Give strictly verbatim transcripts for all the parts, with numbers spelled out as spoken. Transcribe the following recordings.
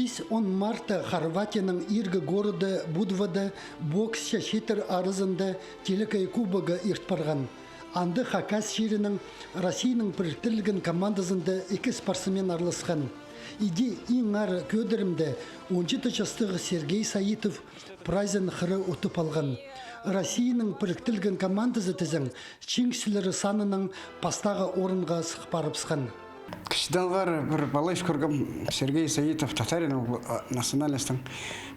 Пис он мартта Хорватияның иргі городта Будвада боксча чииттер аразында телекей кубогы ирт парған. Анда Хакас чирінең Россияның піріктірілген командазында ікі спортсмен араласхан. Иди иң ары кӧдірімде он читі частығ Сергей Саитов прайзын хыра утып алған. Россияның піріктірілген командазы тізең чиңісчілері санынаң пастағы орынға сых парыбысхан. Кічідеңнер пір пала ис кӧргем, Сергей Саитов, татарин ол, а, национальностьтың.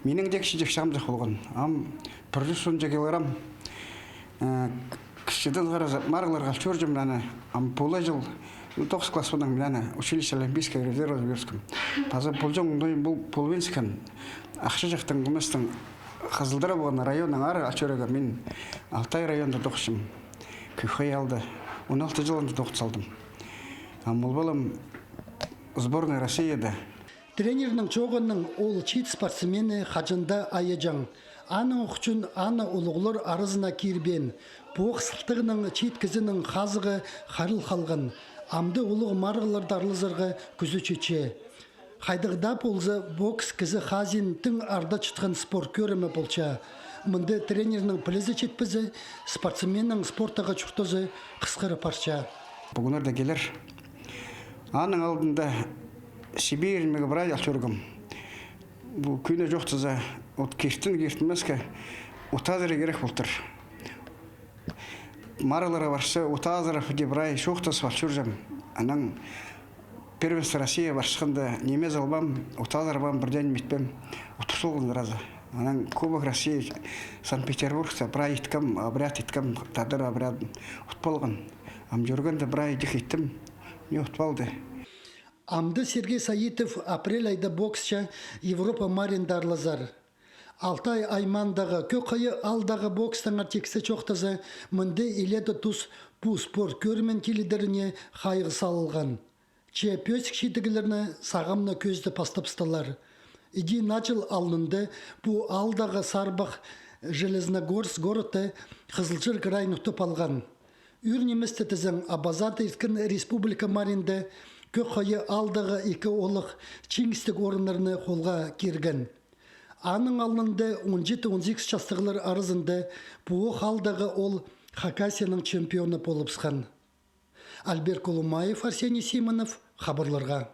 Минең дее кічіҷек чағымҷох полған. Ам пір чӱс он килограмм. Э, кічідеңнер марығларға ал чӧрҷем аны. Ам пу ла чыл, ну, тоғыс класс полған, мин аны училище олимпийского резерва чиберібіскем. Паза полҷаң, ну, пол-, полбинскен. Ахча чахтаң, кӧместең, Хызылдара полған районның ары ал чӧрерге, мин Алтай районда тоғынчам. Кӧк Хай аалда он алты чыл анда тоғын салдым. Ам ол палам сборная Россияда. Тренернің чооғынаң ол чиит спортсменні хаҷан даа айаҷаң. Аның ӱчӱн аны улуғлар аразына кирбеен. Пу ох сылтағнаң чиит кізінің хазығы харыл халған. Амды улуғ марығларда аралазарға кӱзі читче. Хайдағ даа полза, бокс кізі хазиин тың арда чатхан спорт кӧрімі полча. Мында тренернің пілізі читпезе, спортсменнің спорттағы чуртазы хысхара парча. Пӱгӱннерде килер. Аның алдында Сибирь меге прай ал чӧргем. Пу кӱні чоохтаза, от киртін киртінмеске, утазыра кирек полтыр. Марығларға парча, утазыра, піди прай чоохтазып ал чӧрҷем. Анаң первенство России парчатханда ниме салбаам, утазырбаам, пірдее ниме итпеем, утып салғам сразу. Анаң Кубок России Санкт-Петербургта прай иткем, обряд иткем, тадар обрядын, утып алғам. Ам чӧргенде прай идӧк иттім, не утып алды. Амды Сергей Саитов апрель айда боксча Европа марығында аралазар. Алтай аймағындағы Кӧк Хай аалдағы бокстаңар тиксі чоохтаза, мында илееде тус пу спорт кӧрімін килідеріне хайығ салылған. Че пӧзік чидіглерні сағамны кӧзідіп пастабыстылар. Іди наа чыл алнында пу аалдағы сарбах Железногорск городты Хызылчар крайын утып алған. Ӱр ниместе тізең, абазада ирткен республика марығында Кӧк Хай аалдағы ікі оолах чиңістіг орыннарны холға кирген. Аның алнында он читі-он сигіс частығлар аразында пу ох аалдағы оол Хакасияның чемпионы полыбысхан. Альберт Кулумаев, Арсений Симонов, хабарларға.